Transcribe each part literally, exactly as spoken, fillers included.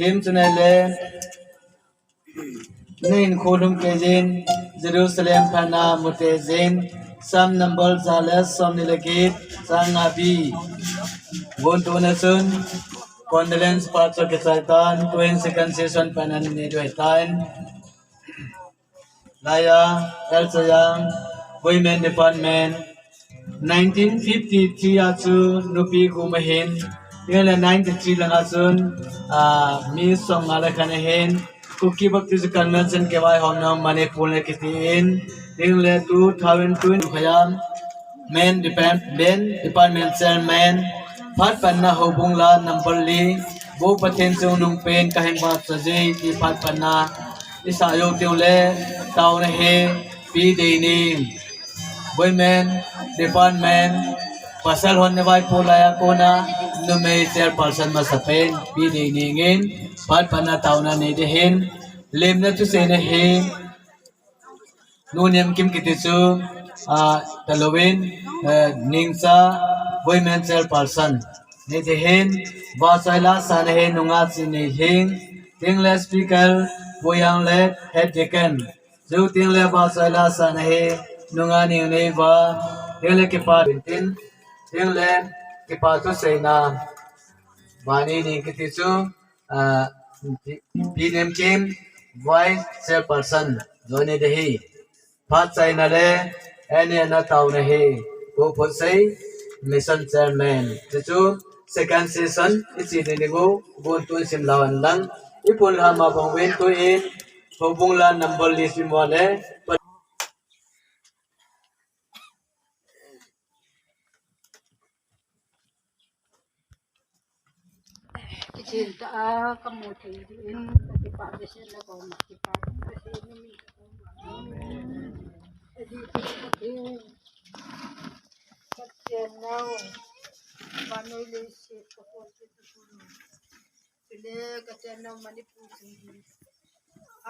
Him chunai le, na hinkho lhumkei jin, Jerusalem phatna mute jin, Psalm number ja le somni le get, chang nga B. Guntuna chun, condolence pa chu kichai tan, tun second session pan anei diu ahitan. Laiya, Elchayang, Women Department, nineteen fifty-three a chu nupi gum ahin, tile ninety-three langa chun, ah, mi som nga le khat ahin, Kuki Baptist Convention kivaihomna Manipur le kitin, tile two thousand twenty khayam, Men Department, Men Department Chairman, phat panna houbung la number li, Pu Pathen chungnung pen kahin vahchoi e ti phat panna, isah jou teng le, taona hi, Pi Deining. Women Department, pasal hon navaipo laiya kona, numei chairperson masapen, Pi Deining in, phat panna taona nei ding ahin, lemna thuseina hi, Nu Niamkim kiti chu, ah, talouvin, eh, Ningcha, Women Chairperson. Nei ding ahin, vahchoi la sana hi nunga Chinneinghing, tile speaker, Pu Yanglek, Head Deacon. Jou teng le vahchoi la sana hi, nunga Ningneiva, tile kipa bintin, tile kipa thuseina, Vanining kiti chu, ah, Pi, Pi Niamkim, Vice Chairperson, jou nei ding ahi. Phat chaina le, ene na taona hi, Pu Phutsei, Mission Chairman. Chuchu, second session, iche ding diu, guntun sim lou hen lang. Ipun lhama bang uvin tuin, houbung la number li sim uva le, Kichen tah a kamu thei jeh in, kakipah behseh in, nakoma kipah in, Pathen in. Amen. Pathen nau, vannoi leiset kakhol kit u. Chule kachen nau Manipur chun.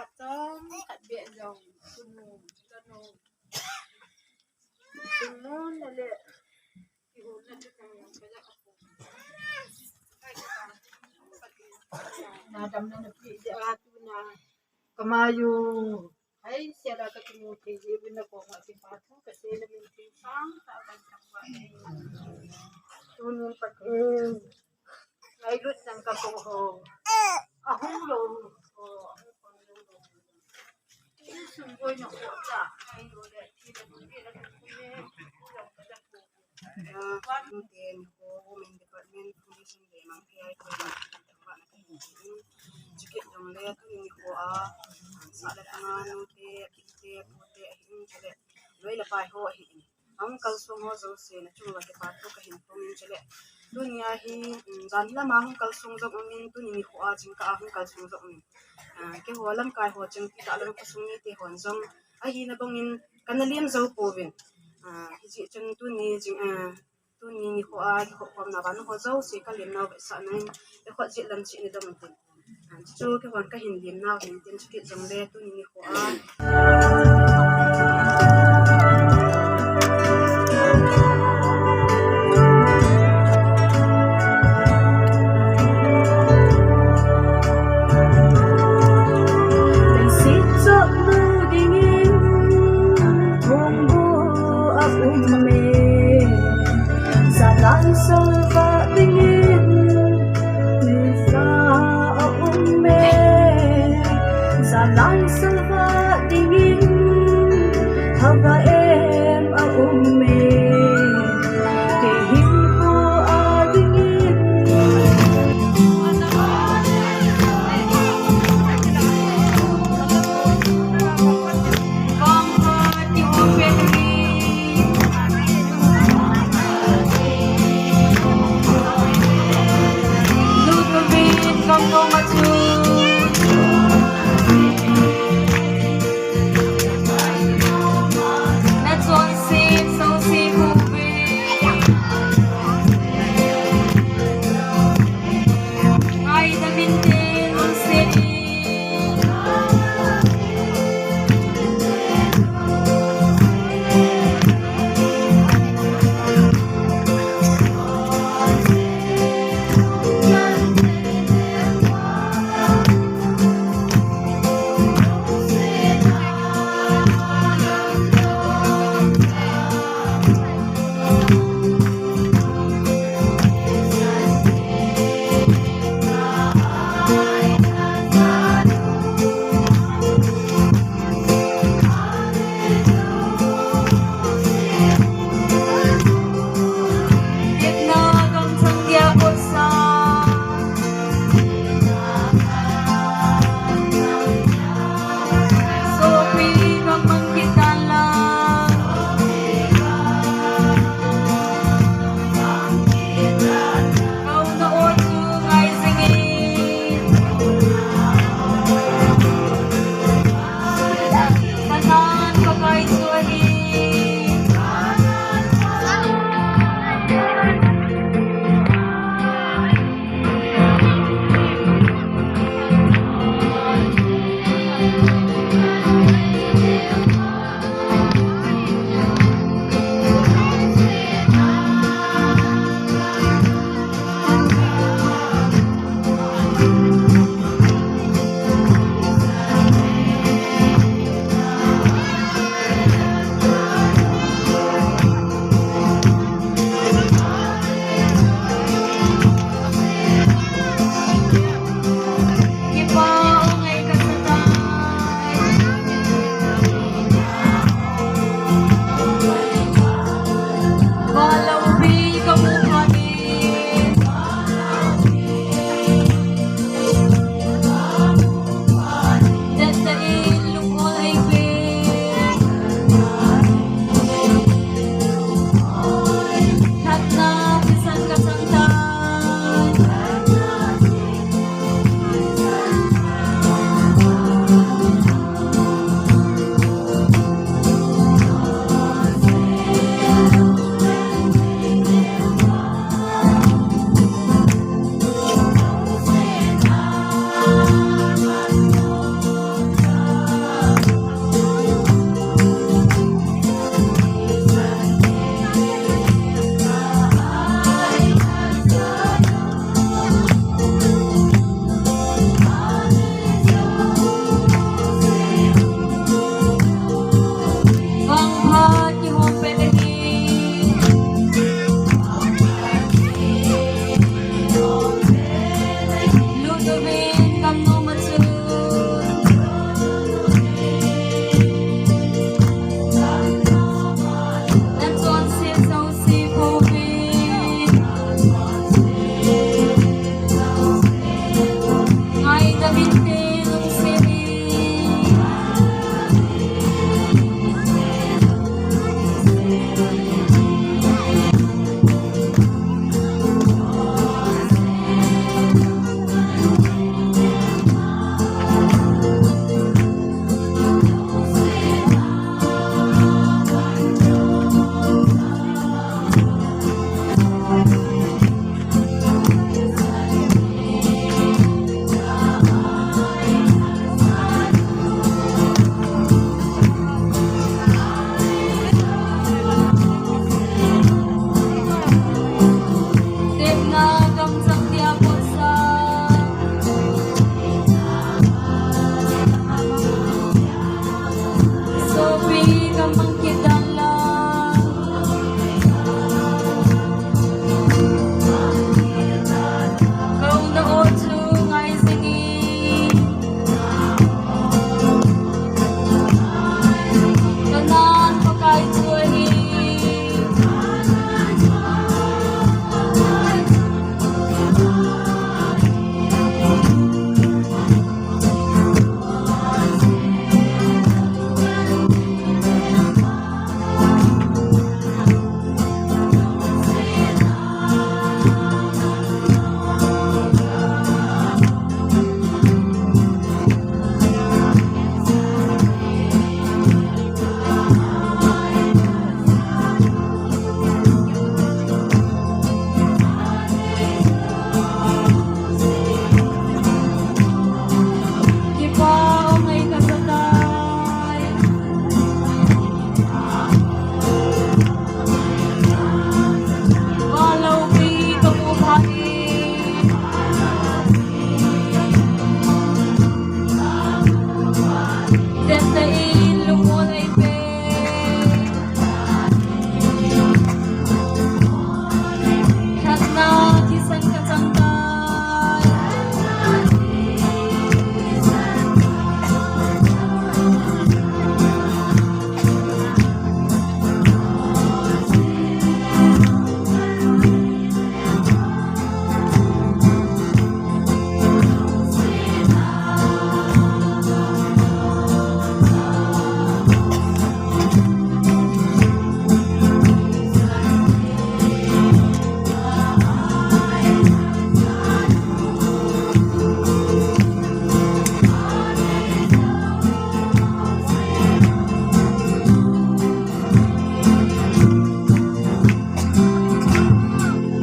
Atam khat beh jong, kunu, kanu. Tun mun na le. Na damna napeh jeh a tuna kamayu. Hai, sia la kakimu thei jeh uvin nakoma kipathu kasei le min theng sangtah kahin thangvah e. Tunin Pathen ngailut jang kakong ho. Ahung lou ho, ahung lou ho. Insung boina ho tah, ngailou le, ti le, ti le, ti le, ti le, ti le. Ah, Women Department, Police in le mang thei a, i koima thangvahna kahin nei in. Chukit jongle tuni nikho a, sah le tang a nute, akinte, pute ahin, chule loi le pai ho ahin. Ahung kalsong ho jouse nachung uva kipathu kahin phong in, chule tunia hi, um, jan lama hung kalsong jong umin, tuni nikho a jingkah a hung kalsong jong umin. Ah, keiho lamkai ho cheng tita lam khosung mite hon jong ahina bangin kana lem jou pouvin. Ah, hijeh chun tuni jing, ah, tuni nikho a kikhopkhomna uva nangho jouse kalem nau vetsahna in, eikhut jet lam cheh in dong utin. Ah, chuchu keihon kahin lem nau hin tin, chukit jongle tuni nikho a. Leiset chotnu dingin thongbu aum e. Jalan salvah dingin nisa aum e. Jalan salvah dingin hava em aum e.